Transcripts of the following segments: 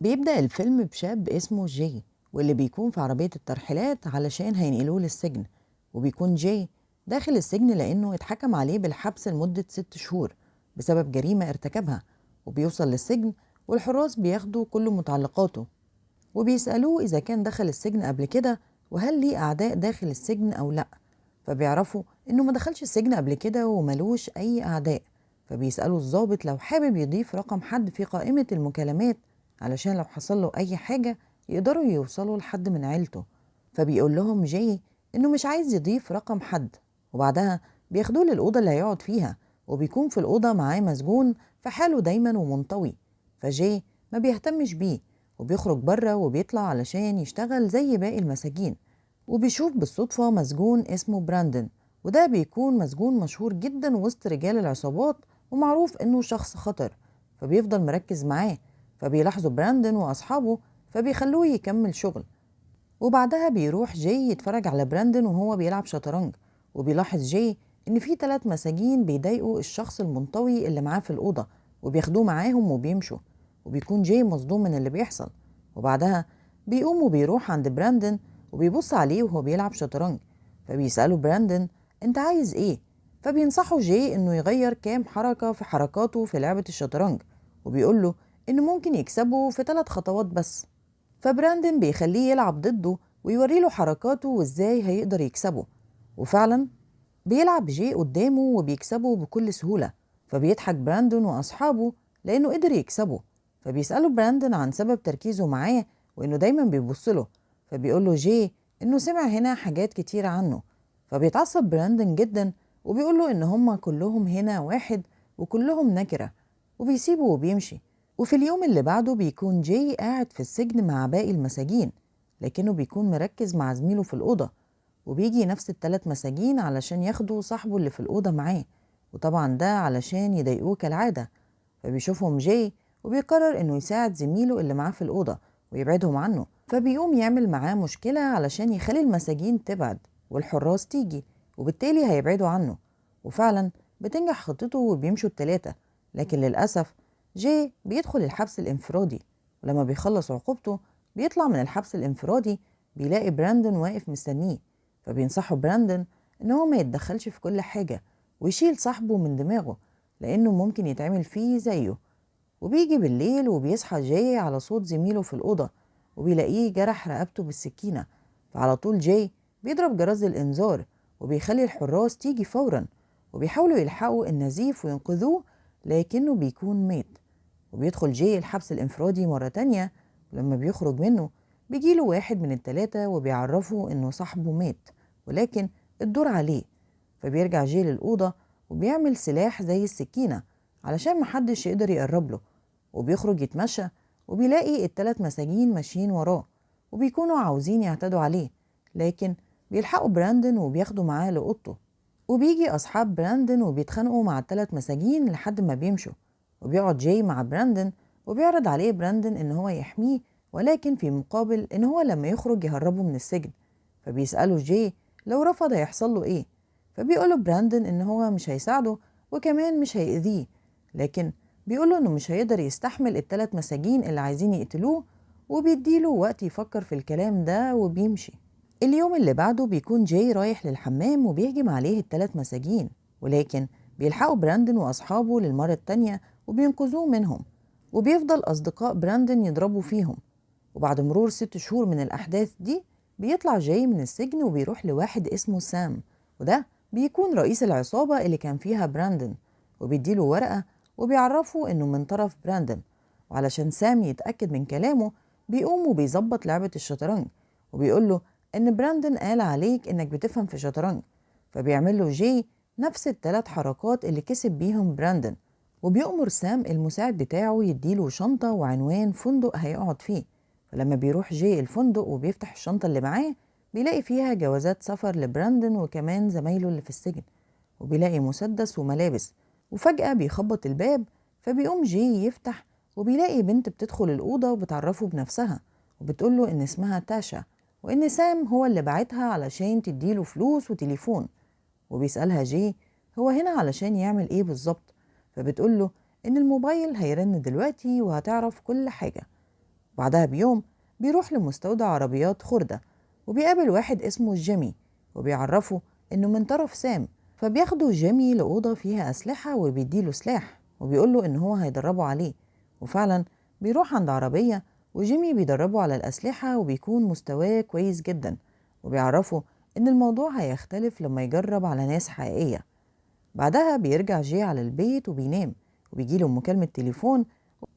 بيبدأ الفيلم بشاب اسمه جي، واللي بيكون في عربية الترحيلات علشان هينقلوه للسجن. وبيكون جي داخل السجن لأنه اتحكم عليه بالحبس لمدة 6 شهور بسبب جريمة ارتكبها. وبيوصل للسجن والحراس بياخدوا كل متعلقاته وبيسألوه إذا كان دخل السجن قبل كده وهل ليه أعداء داخل السجن أو لأ. فبيعرفوا إنه ما دخلش السجن قبل كده وملوش أي أعداء. فبيسألوا الضابط لو حابب يضيف رقم حد في قائمة المكالمات علشان لو حصل له أي حاجة يقدروا يوصلوا لحد من عيلته. فبيقول لهم جاي إنه مش عايز يضيف رقم حد. وبعدها بياخدوه للأوضة اللي هيقعد فيها، وبيكون في الأوضة معاه مسجون في حاله دايما ومنطوي. فجاي ما بيهتمش بيه وبيخرج بره وبيطلع علشان يشتغل زي باقي المساجين. وبيشوف بالصدفة مسجون اسمه براندن، وده بيكون مسجون مشهور جدا وسط رجال العصابات ومعروف انه شخص خطر. فبيفضل مركز معاه، فبيلاحظوا براندن واصحابه فبيخلوه يكمل شغل. وبعدها بيروح جاي يتفرج على براندن وهو بيلعب شطرنج، وبيلاحظ جاي ان في 3 مساجين بيضايقوا الشخص المنطوي اللي معاه في الأوضة وبياخدوه معاهم وبيمشوا. وبيكون جاي مصدوم من اللي بيحصل. وبعدها بيقوم وبيروح عند براندن وبيبص عليه وهو بيلعب شطرنج. فبيسأله براندن انت عايز ايه؟ فبينصحه جاي انه يغير كام حركة في حركاته في لعبة الشطرنج، وبيقوله انه ممكن يكسبه في 3 خطوات بس. فبراندن بيخليه يلعب ضده ويوريله حركاته وازاي هيقدر يكسبه. وفعلا بيلعب جاي قدامه وبيكسبه بكل سهولة. فبيضحك براندن وأصحابه لأنه قدر يكسبه. فبيسأله براندن عن سبب تركيزه معاه وإنه دايما بيبصله. فبيقوله جاي إنه سمع هنا حاجات كتير عنه. فبيتعصب براندن جدا وبيقوله إن هما كلهم هنا واحد وكلهم نكرة، وبيسيبه وبيمشي. وفي اليوم اللي بعده بيكون جاي قاعد في السجن مع باقي المساجين، لكنه بيكون مركز مع زميله في الأوضة. وبيجي نفس ال3 مساجين علشان ياخدوا صاحبه اللي في الأوضة معاه، وطبعا ده علشان يضايقوه كالعادة. فبيشوفهم جاي وبيقرر إنه يساعد زميله اللي معاه في الأوضة ويبعدهم عنه. فبيقوم يعمل معاه مشكلة علشان يخلي المساجين تبعد والحراس تيجي، وبالتالي هيبعدوا عنه. وفعلا بتنجح خطته وبيمشوا ال3، لكن للأسف جاي بيدخل الحبس الانفرادي. ولما بيخلص عقوبته بيطلع من الحبس الانفرادي بيلاقي براندن واقف مستنيه. فبينصحه براندن إن هو ما يتدخلش في كل حاجة ويشيل صاحبه من دماغه لأنه ممكن يتعمل فيه زيه. وبيجي بالليل وبيصحى جاي على صوت زميله في الأوضة وبيلاقيه جرح رقبته بالسكينة. فعلى طول جاي بيضرب جرس الإنذار وبيخلي الحراس تيجي فورا، وبيحاولوا يلحقوا النزيف وينقذوه لكنه بيكون مات. وبيدخل جاي الحبس الانفرادي مرة تانية، ولما بيخرج منه بيجيله واحد من ال3 وبيعرفه إنه صاحبه مات ولكن الدور عليه. فبيرجع جاي للأوضة وبيعمل سلاح زي السكينة علشان محدش يقدر يقرب له. وبيخرج يتمشى وبيلاقي ال3 مساجين ماشيين وراه وبيكونوا عاوزين يعتدوا عليه، لكن بيلحقوا براندن وبياخدوا معاه لأوضته. وبيجي أصحاب براندن وبيتخانقوا مع ال3 مساجين لحد ما بيمشوا. وبيقعد جاي مع براندن وبيعرض عليه براندن إن هو يحميه، ولكن في مقابل إن هو لما يخرج يهربه من السجن. فبيسأله جاي لو رفض هيحصل له إيه، فبيقوله براندن إن هو مش هيساعده وكمان مش هيأذيه، لكن بيقوله إنه مش هيقدر يستحمل ال3 مساجين اللي عايزين يقتلوه، وبيديله وقت يفكر في الكلام ده وبيمشي. اليوم اللي بعده بيكون جاي رايح للحمام وبيهجم عليه ال3 مساجين، ولكن بيلحقوا براندن وأصحابه للمرة التانية وبينقذوه منهم. وبيفضل أصدقاء براندن يضربوا فيهم. وبعد مرور 6 شهور من الأحداث دي بيطلع جاي من السجن وبيروح لواحد اسمه سام، وده بيكون رئيس العصابة اللي كان فيها براندن، وبيديله ورقة وبيعرفه إنه من طرف براندن. وعلشان سام يتأكد من كلامه بيقوم وبيظبط لعبة الشطرنج وبيقوله إن براندن قال عليك إنك بتفهم في الشطرنج. فبيعمل له جاي نفس ال3 حركات اللي كسب بيهم براندن، وبيأمر سام المساعد بتاعه يديله شنطة وعنوان فندق هيقعد فيه. فلما بيروح جاي الفندق وبيفتح الشنطة اللي معاه بيلاقي فيها جوازات سفر لبراندن وكمان زمايله اللي في السجن، وبيلاقي مسدس وملابس. وفجأة بيخبط الباب، فبيقوم جاي يفتح وبيلاقي بنت بتدخل الأوضة وبتعرفه بنفسها وبتقوله إن اسمها تاشا وإن سام هو اللي بعتها علشان تديله فلوس وتليفون. وبيسألها جاي هو هنا علشان يعمل إيه بالظبط، فبتقوله إن الموبايل هيرن دلوقتي وهتعرف كل حاجة. وبعدها بيوم بيروح لمستودع عربيات خردة وبيقابل واحد اسمه جيمي وبيعرفه إنه من طرف سام، فبياخده جيمي لأوضة فيها أسلحة وبيديله سلاح وبيقوله إن هو هيدربه عليه. وفعلا بيروح عند عربية وجيمي بيدربه على الأسلحة وبيكون مستواه كويس جدا، وبيعرفه إن الموضوع هيختلف لما يجرب على ناس حقيقية. بعدها بيرجع جي على البيت وبينام، وبيجيله مكالمة تليفون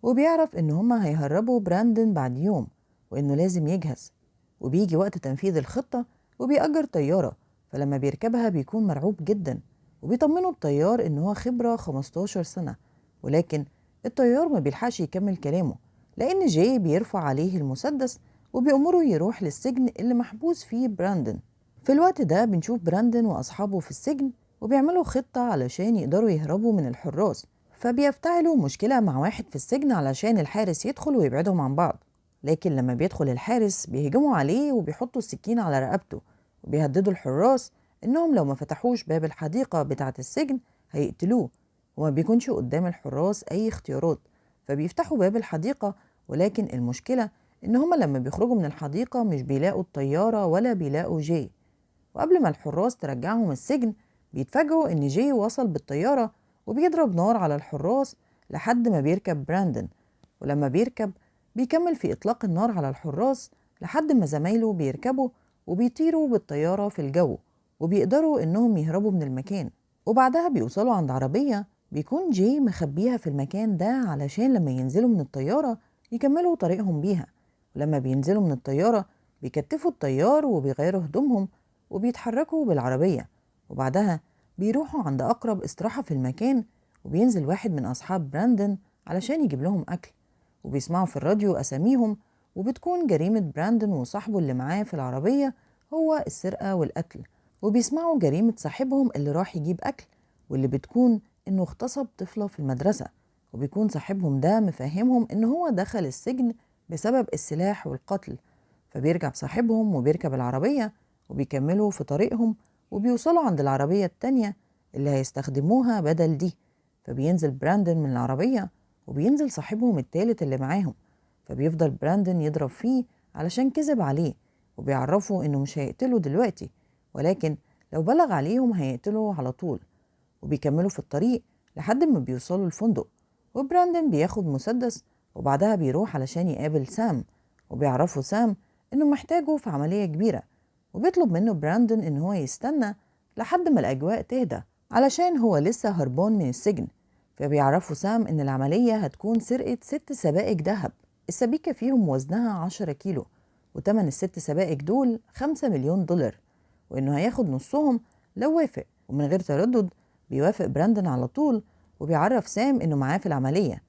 وبيعرف إن هما هيهربوا براندن بعد يوم وإنه لازم يجهز. وبيجي وقت تنفيذ الخطة وبيأجر طيارة، فلما بيركبها بيكون مرعوب جدا، وبيطمنه الطيار إن هو خبرة 15 سنة، ولكن الطيار ما بيلحقش يكمل كلامه لأن جاي بيرفع عليه المسدس وبيأمره يروح للسجن اللي محبوس فيه براندن. في الوقت ده بنشوف براندن وأصحابه في السجن وبيعملوا خطة علشان يقدروا يهربوا من الحراس، فبيفتعلوا مشكلة مع واحد في السجن علشان الحارس يدخل ويبعدهم عن بعض. لكن لما بيدخل الحارس بيهجموا عليه وبيحطوا السكين على رقبته، وبيهددوا الحراس إنهم لو ما فتحوش باب الحديقة بتاعة السجن هيقتلوه، وما بيكونش قدام الحراس أي اختيارات، فبيفتحوا باب الحديقة. ولكن المشكلة إن هما لما بيخرجوا من الحديقة مش بيلاقوا الطيارة ولا بيلاقوا جي. وقبل ما الحراس ترجعهم السجن بيتفاجئوا إن جي وصل بالطيارة وبيضرب نار على الحراس لحد ما بيركب براندن، ولما بيركب بيكمل في إطلاق النار على الحراس لحد ما زمايله بيركبوا وبيطيروا بالطيارة في الجو وبيقدروا إنهم يهربوا من المكان. وبعدها بيوصلوا عند عربية بيكون جي مخبيها في المكان ده علشان لما ينزلوا من الطيارة يكملوا طريقهم بيها. ولما بينزلوا من الطيارة بيكتفوا الطيار وبيغيروا هدومهم وبيتحركوا بالعربية. وبعدها بيروحوا عند أقرب استراحة في المكان، وبينزل واحد من أصحاب براندن علشان يجيب لهم أكل، وبيسمعوا في الراديو أساميهم، وبتكون جريمة براندن وصاحبه اللي معاه في العربية هو السرقة والقتل، وبيسمعوا جريمة صاحبهم اللي راح يجيب أكل واللي بتكون إنه اغتصب طفلة في المدرسة، وبيكون صاحبهم ده مفهمهم إن هو دخل السجن بسبب السلاح والقتل. فبيرجع صاحبهم وبيركب العربية وبيكملوا في طريقهم، وبيوصلوا عند العربية التانية اللي هيستخدموها بدل دي. فبينزل براندن من العربية وبينزل صاحبهم التالت اللي معاهم، فبيفضل براندن يضرب فيه علشان كذب عليه، وبيعرفوا إنه مش هيقتله دلوقتي، ولكن لو بلغ عليهم هيقتله على طول. وبيكملوا في الطريق لحد ما بيوصلوا الفندق، وبراندن بياخد مسدس وبعدها بيروح علشان يقابل سام، وبيعرفوا سام إنه محتاجه في عملية كبيرة، وبيطلب منه براندن إن هو يستنى لحد ما الأجواء تهدى علشان هو لسه هربان من السجن. فبيعرفوا سام إن العملية هتكون سرقة 6 سبائك ذهب، السبيكة فيهم وزنها 10 كيلو، وتمن ال6 سبائك دول 5 مليون دولار، وإنه هياخد نصهم لو وافق. ومن غير تردد بيوافق براندن على طول، وبيعرف سام إنه معاه في العملية.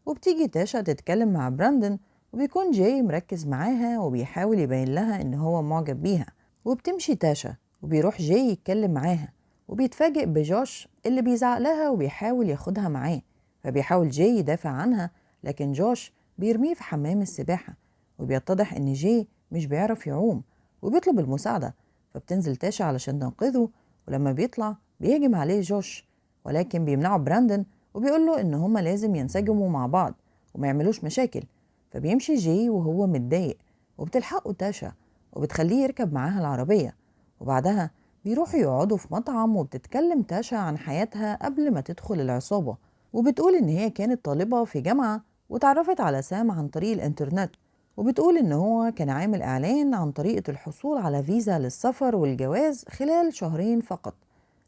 وبتيجي تاشا تتكلم مع براندن، وبيكون جاي مركز معاها وبيحاول يبين لها إن هو معجب بيها. وبتمشي تاشا وبيروح جاي يتكلم معاها، وبيتفاجئ بجوش اللي بيزعق لها وبيحاول ياخدها معاه. فبيحاول جاي يدافع عنها، لكن جوش بيرميه في حمام السباحة، وبيتضح إن جاي مش بيعرف يعوم وبيطلب المساعدة. فبتنزل تاشا علشان تنقذه، ولما بيطلع بيهجم عليه جوش، ولكن بيمنعه براندن وبيقول له إن هما لازم ينسجموا مع بعض وما يعملوش مشاكل. فبيمشي جاي وهو متضايق، وبتلحقه تاشا وبتخليه يركب معاها العربية. وبعدها بيروحوا يقعدوا في مطعم، وبتتكلم تاشا عن حياتها قبل ما تدخل العصابة، وبتقول إن هي كانت طالبة في جامعة وتعرفت على سام عن طريق الإنترنت، وبتقول إن هو كان عامل إعلان عن طريقة الحصول على فيزا للسفر والجواز خلال شهرين فقط،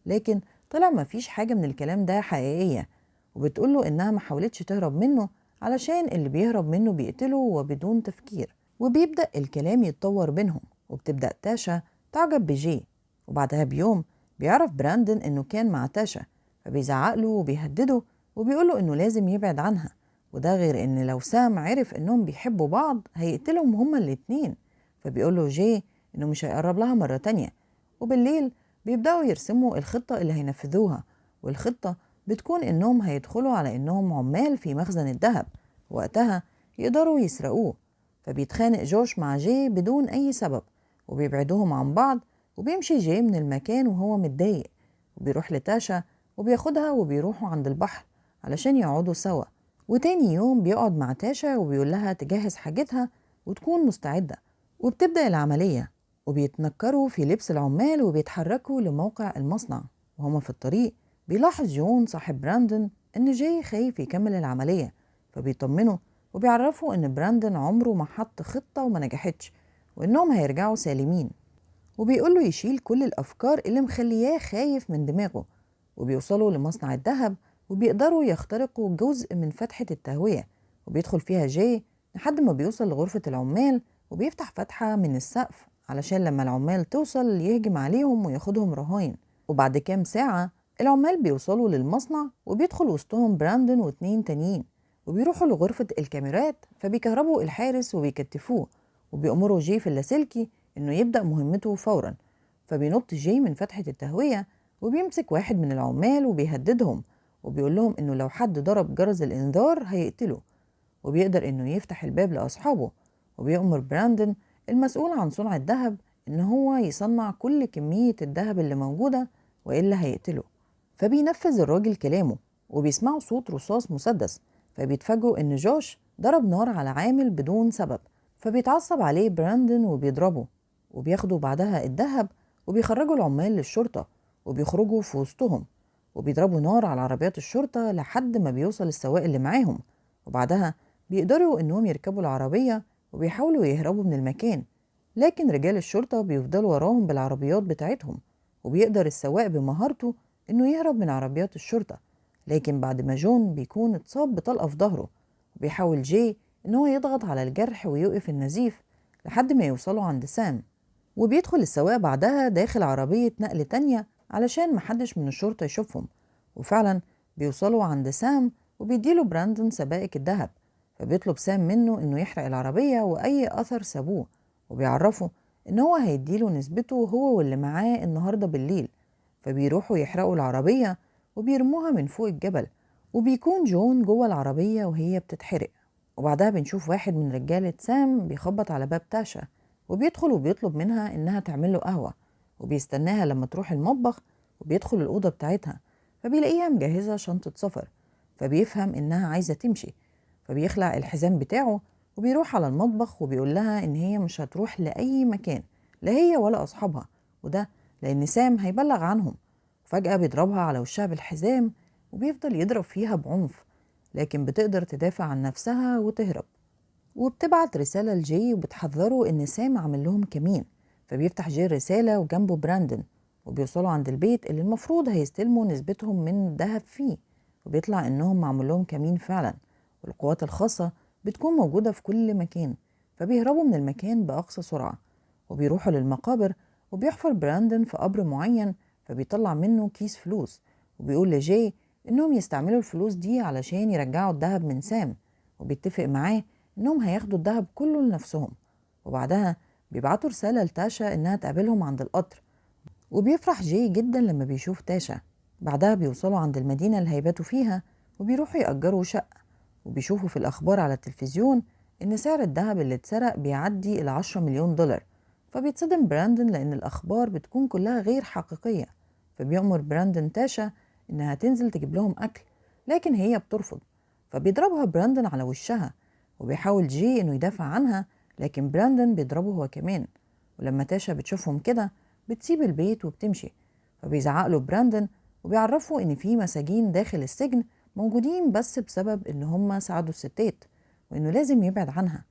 لكن طلع مفيش حاجة من الكلام ده حقيقية. وبتقوله إنها ما حاولتش تهرب منه علشان اللي بيهرب منه بيقتله وبدون تفكير. وبيبدأ الكلام يتطور بينهم، وبتبدأ تاشا تعجب بجي. وبعدها بيوم بيعرف براندن إنه كان مع تاشا، فبيزعق له وبيهدده وبيقوله إنه لازم يبعد عنها، وده غير إن لو سام عرف إنهم بيحبوا بعض هيقتلهم هما الاتنين. فبيقوله جي إنه مش هيقرب لها مرة تانية. وبالليل بيبدأوا يرسموا الخطة اللي هينفذوها، والخطة بتكون إنهم هيدخلوا على إنهم عمال في مخزن الذهب، وقتها يقدروا يسرقوه. فبيتخانق جوش مع جي بدون أي سبب وبيبعدوهم عن بعض، وبيمشي جي من المكان وهو متضايق، وبيروح لتاشا وبياخدها وبيروحوا عند البحر علشان يقعدوا سوا. وتاني يوم بيقعد مع تاشا وبيقول لها تجهز حاجتها وتكون مستعدة، وبتبدأ العملية وبيتنكروا في لبس العمال وبيتحركوا لموقع المصنع. وهما في الطريق بيلاحظ جون صاحب براندن إن جاي خايف يكمل العملية، فبيطمنه وبيعرفوا إن براندن عمره ما حط خطة وما نجحتش وإنهم هيرجعوا سالمين، وبيقوله يشيل كل الأفكار اللي مخلياه خايف من دماغه. وبيوصلوا لمصنع الذهب وبيقدروا يخترقوا جزء من فتحة التهوية وبيدخل فيها جاي لحد ما بيوصل لغرفة العمال وبيفتح فتحة من السقف علشان لما العمال توصل يهجم عليهم وياخدهم رهاين. وبعد كام ساعة العمال بيوصلوا للمصنع وبيدخل وسطهم براندن واتنين تانيين وبيروحوا لغرفة الكاميرات، فبيكهربوا الحارس وبيكتفوه وبيأمروا جي في اللاسلكي إنه يبدأ مهمته فورا. فبينط جي من فتحة التهوية وبيمسك واحد من العمال وبيهددهم وبيقول لهم إنه لو حد ضرب جرس الإنذار هيقتله، وبيقدر إنه يفتح الباب لأصحابه. وبيأمر براندن المسؤول عن صنع الذهب إن هو يصنع كل كمية الذهب اللي موجودة وإلا هيقتله. فبينفذ الراجل كلامه وبيسمعوا صوت رصاص مسدس، فبيتفاجئوا إن جوش ضرب نار على عامل بدون سبب، فبيتعصب عليه براندن وبيضربه، وبياخدوا بعدها الذهب وبيخرجوا العمال للشرطة وبيخرجوا في وسطهم وبيضربوا نار على عربيات الشرطة لحد ما بيوصل السواق اللي معاهم. وبعدها بيقدروا إنهم يركبوا العربية وبيحاولوا يهربوا من المكان، لكن رجال الشرطة بيفضلوا وراهم بالعربيات بتاعتهم، وبيقدر السواق بمهارته إنه يهرب من عربيات الشرطة. لكن بعد ما جون بيكون اتصاب بطلقة في ظهره، وبيحاول جاي إن هو يضغط على الجرح ويوقف النزيف لحد ما يوصلوا عند سام. وبيدخل السواق بعدها داخل عربية نقل تانية علشان محدش من الشرطة يشوفهم، وفعلا بيوصلوا عند سام وبيديله براندن سبائك الذهب، فبيطلب سام منه إنه يحرق العربية وأي أثر سابوه، وبيعرفه إن هو هيديله نسبته هو واللي معاه النهاردة بالليل. فبيروحوا يحرقوا العربية وبيرموها من فوق الجبل، وبيكون جون جوه العربية وهي بتتحرق. وبعدها بنشوف واحد من رجالة سام بيخبط على باب تاشا وبيدخل وبيطلب منها إنها تعمل له قهوة، وبيستناها لما تروح المطبخ وبيدخل الأوضة بتاعتها، فبيلاقيها مجهزة شنطة سفر، فبيفهم إنها عايزة تمشي، فبيخلع الحزام بتاعه وبيروح على المطبخ وبيقول لها إن هي مش هتروح لأي مكان، لا هي ولا أصحابها، وده لأن سام هيبلغ عنهم. فجأة بيضربها على وشها بالحزام وبيفضل يضرب فيها بعنف، لكن بتقدر تدافع عن نفسها وتهرب. وبتبعت رسالة لجي وبتحذره إن سام عامل لهم كمين، فبيفتح جي الرسالة وجنبه براندن، وبيوصلوا عند البيت اللي المفروض هيستلموا نسبتهم من الذهب فيه، وبيطلع إنهم معمول لهم كمين فعلا، والقوات الخاصة بتكون موجودة في كل مكان، فبيهربوا من المكان بأقصى سرعة وبيروحوا للمقابر. وبيحفر براندن في قبر معين فبيطلع منه كيس فلوس، وبيقول لجي إنهم يستعملوا الفلوس دي علشان يرجعوا الذهب من سام، وبيتفق معاه إنهم هياخدوا الذهب كله لنفسهم. وبعدها بيبعتوا رسالة لتاشا إنها تقابلهم عند القطر، وبيفرح جي جدا لما بيشوف تاشا. بعدها بيوصلوا عند المدينة اللي هيباتوا فيها وبيروحوا يأجروا شقة، وبيشوفوا في الأخبار على التلفزيون إن سعر الذهب اللي اتسرق بيعدي 10 مليون دولار. فبيتصدم براندن لأن الأخبار بتكون كلها غير حقيقية، فبيأمر براندن تاشا إنها تنزل تجيب لهم أكل، لكن هي بترفض، فبيضربها براندن على وشها، وبيحاول جي إنه يدافع عنها، لكن براندن بيضربه هو كمان. ولما تاشا بتشوفهم كده بتسيب البيت وبتمشي، فبيزعق له براندن وبيعرفوا إن في مساجين داخل السجن موجودين بس بسبب إن هم ساعدوا الستات وإنه لازم يبعد عنها.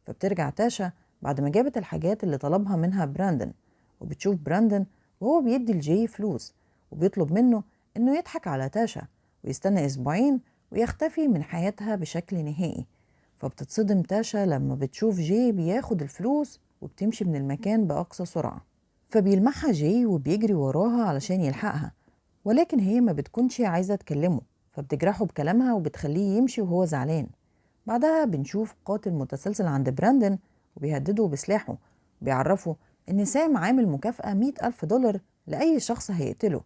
فبترجع تاشا بعد ما جابت الحاجات اللي طلبها منها براندن، وبتشوف براندن وهو بيدي لجي فلوس وبيطلب منه إنه يضحك على تاشا ويستنى أسبوعين ويختفي من حياتها بشكل نهائي. فبتتصدم تاشا لما بتشوف جي بياخد الفلوس وبتمشي من المكان بأقصى سرعة، فبيلمحها جي وبيجري وراها علشان يلحقها، ولكن هي ما بتكونش عايزة تكلمه، فبتجرحه بكلامها وبتخليه يمشي وهو زعلان. بعدها بنشوف قاتل متسلسل عند براندن وبيهدده بسلاحه، بيعرفه إن سام عامل مكافأة $100,000 لأي شخص هيقتله،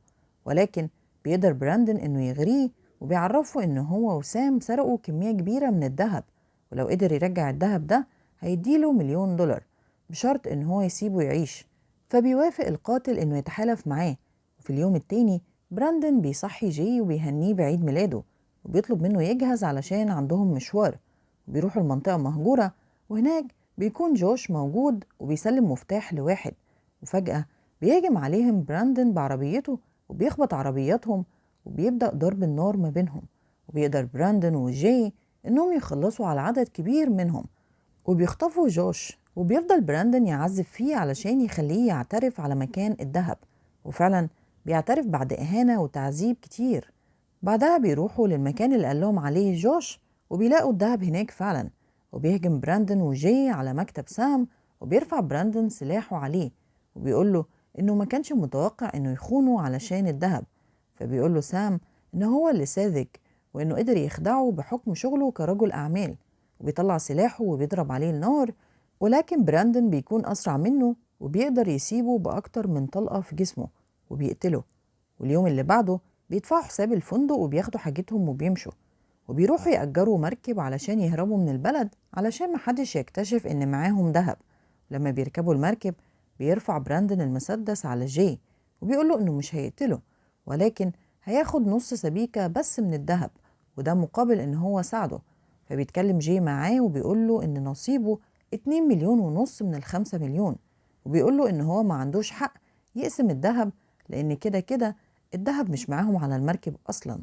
ولكن بيقدر براندن إنه يغريه وبيعرفه إن هو وسام سرقوا كمية كبيرة من الذهب، ولو قدر يرجع الذهب ده هيديله $1,000,000 بشرط إن هو يسيبه يعيش. فبيوافق القاتل إنه يتحالف معاه. وفي اليوم التاني براندن بيصحي جي وبيهنيه بعيد ميلاده، وبيطلب منه يجهز علشان عندهم مشوار. وبيروحوا المنطقة مهجورة، وهناك بيكون جوش موجود وبيسلم مفتاح لواحد، وفجأة بيهجم عليهم براندن بعربيته وبيخبط عربياتهم وبيبدأ ضرب النار ما بينهم، وبيقدر براندن وجاي إنهم يخلصوا على عدد كبير منهم وبيخطفوا جوش، وبيفضل براندن يعذب فيه علشان يخليه يعترف على مكان الذهب، وفعلا بيعترف بعد إهانة وتعذيب كتير. بعدها بيروحوا للمكان اللي قال لهم عليه جوش وبيلاقوا الذهب هناك فعلا، وبيهجم براندن وجاي على مكتب سام وبيرفع براندن سلاحه عليه وبيقول له إنه ما كانش متوقع إنه يخونه علشان الذهب. فبيقول له سام إنه هو اللي ساذج وإنه قدر يخدعه بحكم شغله كرجل أعمال، وبيطلع سلاحه وبيضرب عليه النار، ولكن براندن بيكون أسرع منه وبيقدر يسيبه بأكتر من طلقة في جسمه وبيقتله. واليوم اللي بعده بيدفعوا حساب الفندق وبياخدوا حاجتهم وبيمشوا، وبيروحوا يأجروا مركب علشان يهربوا من البلد علشان محدش يكتشف إن معاهم ذهب. لما بيركبوا المركب بيرفع براندن المسدس على جاي وبيقوله إنه مش هيقتله، ولكن هياخد نص سبيكة بس من الذهب، وده مقابل إن هو ساعده. فبيتكلم جاي معاه وبيقوله إن نصيبه 2.5 مليون من 5 مليون، وبيقوله إن هو ما عندوش حق يقسم الذهب لأن كده كده الذهب مش معاهم على المركب أصلا.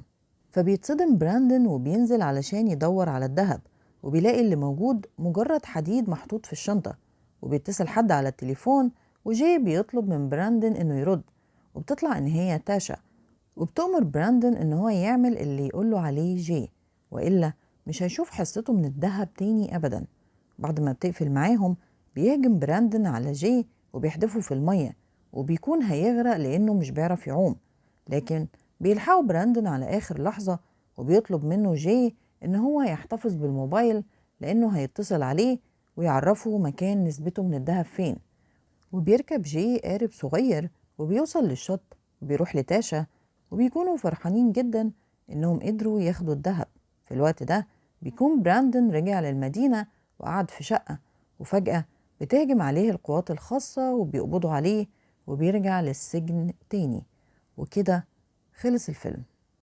فبيتصدم براندن وبينزل علشان يدور على الذهب، وبيلاقي اللي موجود مجرد حديد محطوط في الشنطة، وبيتصل حد على التليفون وجاي بيطلب من براندن إنه يرد، وبتطلع إن هي تاشا، وبتأمر براندن إن هو يعمل اللي يقوله عليه جاي وإلا مش هيشوف حصته من الذهب تاني أبدا. بعد ما بتقفل معاهم بيهجم براندن على جاي وبيحدفه في المية، وبيكون هيغرق لأنه مش بيعرف يعوم، لكن بيلحقوا براندن على آخر لحظة وبيطلب منه جاي إن هو يحتفظ بالموبايل لأنه هيتصل عليه ويعرفه مكان نسبته من الذهب فين. وبيركب جاي قارب صغير وبيوصل للشط وبيروح لتاشا، وبيكونوا فرحانين جدا إنهم قدروا ياخدوا الذهب. في الوقت ده بيكون براندن رجع للمدينة وقعد في شقة، وفجأة بتهجم عليه القوات الخاصة وبيقبضوا عليه وبيرجع للسجن تاني. وكده خلص الفيلم.